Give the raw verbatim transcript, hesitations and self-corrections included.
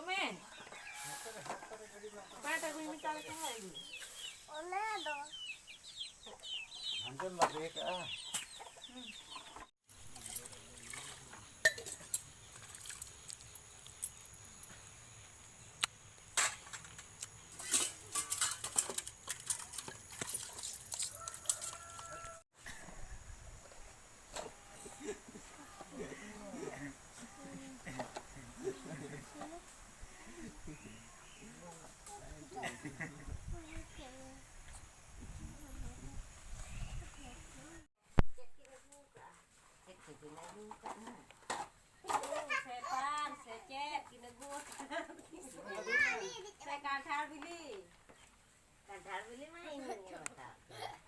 ᱢᱮ᱾ ᱯᱟᱴ ᱟᱹᱜᱩᱭ ᱢᱮ, ᱛᱟᱦᱞᱮ ᱠᱷᱟᱱ ᱟᱹᱜᱩᱭ ᱢᱮ᱾ ᱚᱱᱟ ᱫᱚ ᱦᱟᱱᱛᱮᱢ ᱞᱟᱫᱮ ᱠᱟᱜᱼᱟ᱾ ᱪᱮᱫ ᱠᱤᱱ ᱟᱹᱜᱩ ᱠᱟᱜᱼᱟ? ᱪᱮᱫ ᱠᱚᱵᱤᱱ ᱟᱹᱜᱩ ᱠᱟᱜᱼᱟ? ᱥᱮ ᱯᱟᱱ ᱥᱮ ᱪᱮᱫ ᱠᱤᱱ ᱟᱹᱜᱩ ᱠᱟᱜᱼᱟ? ᱥᱮ ᱠᱟᱱᱴᱷᱟᱲ ᱵᱤᱞᱤ? ᱠᱟᱱᱴᱷᱟᱲ ᱵᱤᱞᱤ ᱢᱟ ᱤᱧ ᱦᱚᱸᱧ ᱮᱢ ᱟᱠᱟᱫ ᱯᱮ᱾